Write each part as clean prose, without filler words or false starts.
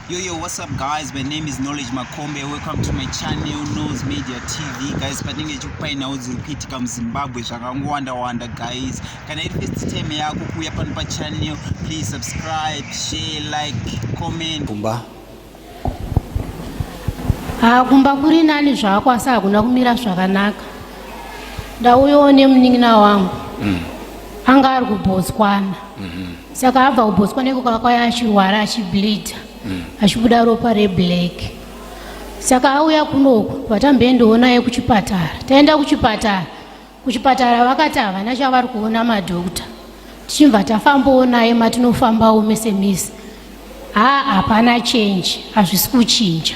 Yo yo, what's up guys? My name is Knowledge Makombe. Welcome to my channel Knows Media TV. Guys, patinenge tichikupai nhau dziri kuitika muZimbabwe zvakangowanda wanda guys. Kana iri first time yako kuuya pano pachannel, please subscribe, share, like, comment. Kumba. Ha, kumba kuri nani zvako asi hakuna kumira zvakanaka. Ndauyawo nemunin'ina wangu. Anga ari kuBotswana. Saka abva kuBotswana iko kwakauya achirwara achibleeda. Achibuda ropa reblack. Saka auya kunoku vatamboendawo naye kuchipatara. Taenda kuchipatara. Kuchipatara vakati havana chavari kuona madhokta. Tichibva tafambawo naye matinofambawo mese mese. Haa hapana change, hazvisi kuchinja.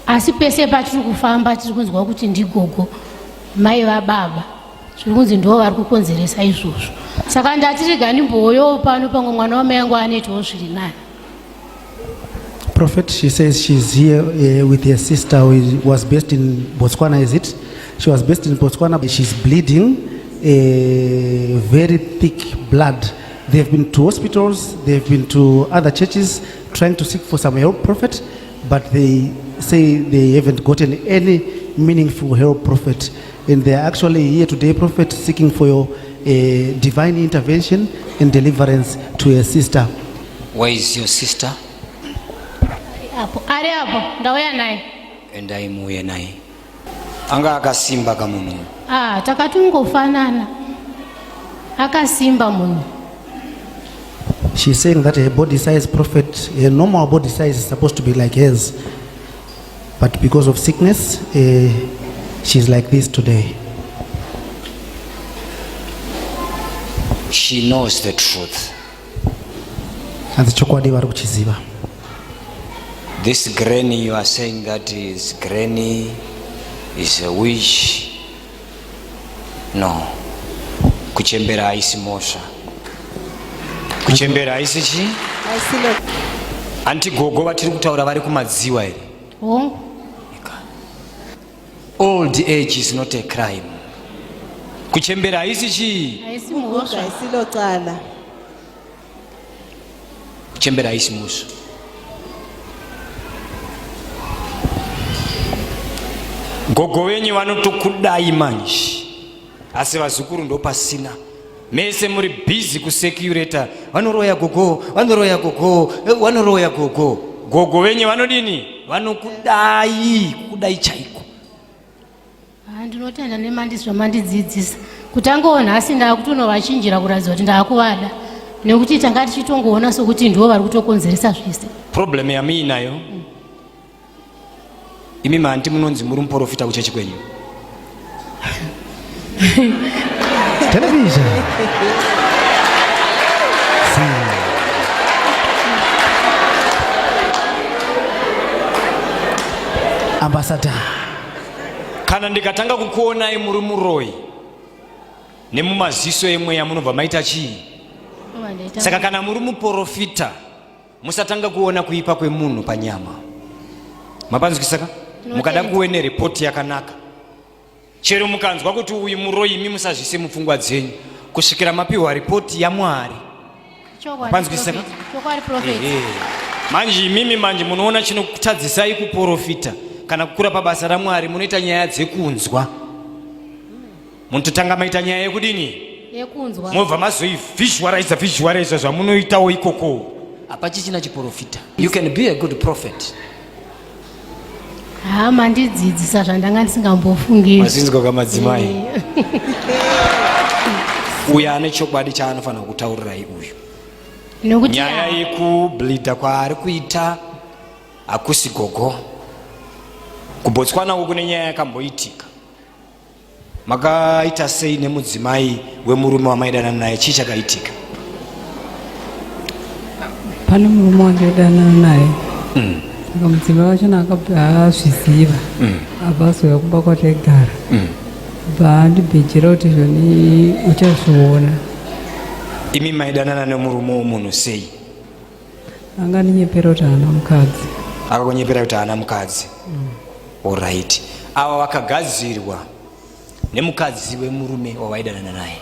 Asi pese patiri kufamba tiri kunzwa kuti ndigogo mai vababa. Zviri kunzi ndivo vari kukonzeresa izvozvo. Saka ndati rega ndimbouyawo pano pamwe mwana wamai angu anoitawo zviri nani. Prophet, she says she's here with her sister who was based in Botswana, is it? She was based in Botswana. She's bleeding very thick blood. They've been to hospitals, they've been to other churches trying to seek for some help, Prophet, but they say they haven't gotten any meaningful help, Prophet. And they are actually here today, Prophet, seeking for your divine intervention and deliverance to her sister. Where is your sister? Apo, ari apo, ndauya naye. Endai muuye naye. Anga akasimba kamunhu. Ah, takatungofanana. Akasimba munhu. She's saying that her body size, Prophet, her normal body size is supposed to be like hers. But because of sickness, she's like this today. She knows the truth. Hanzi chokwadi vari kuchiziva. This granny you are saying that is granny is a witch. No. Kuchembera haisi mhosva. Kuchembera haisi chii? Haisilo. Anti gogo vatiri kutaura vari kumadziwa here? Hongu. Old age is not a crime. Kuchembera haisi chii? Haisi mhosva. Haisilo cala. Kuchembera haisi mhosva. Gogo venyu vanotokudai manje, asi vazukuru ndopasina. Mese muri busy kusecurata, vanoroya gogo, vanoroya gogo, vanoroya gogo. Gogo venyu vanodini? Vanokudai, kukudai chaiko. Ah, ndinotenda nemandi zvamandidzidzisa kutangawo nhasi ndakutonovachinjira kuratidza kuti ndakuvada nekuti tanga tichitongoona sokuti ndivo vari kutokonzeresa zvese. Problem yamuinayo imi manti munonzi muri muprofita kuchechi kwenyu. Television. Ambassador. Kana ndikatanga kukuonai muri muroyi nemumaziso emweya munobva maita chii? Saka kana muri muprofita musatanga kuona kuipa kwemunhu panyama. Mapanzwisisa ka? Mukada kuwe nerepoti yakanaka, chero mukanzwa kuti uyu muroyi, imi musazvise mupfungwa dzenyu kusvikira mapiwa ripoti yaMwari. Mapanzwisisa ka? Manje imimi manje munoona chinokutadzisai kuprofita kana kukura pabasa raMwari, munoita nyaya dzekunzwa. Munototanga maita nyaya yekudini? Yekunzwa. Mobva mazoivisualiza visualiza zvamunoitawo ikoko. Hapachichina chiprofita. You can be a good prophet. Ha, mandidzidzisa zvandanga ndisingambofungiri. Mazinzwa kamadzimai. Uyu ane chokwadi chaanofanira kutaurirai uyu. Nekuti nyaya yekubleeda kwaari kuita hakusi gogo. KuBotswana uku kune nyaya yakamboitika. Makaita sei nemudzimai wemurume wamaidanana naye? Chii chakaitika? Pane murume wandaidanana naye. Saka mudzimai wacho akabva azviziva. Abva azouya kumba kwataigara. Abva andibhejera kuti zvoni uchazviona. Imi maidanana nemurume wemunhu sei? Anga andinyepera kuti haana mukadzi. Akakunyepera kuti haana mukadzi. Alright. Ava vakagadzirwa nemukadzi wemurume wawaidanana naye.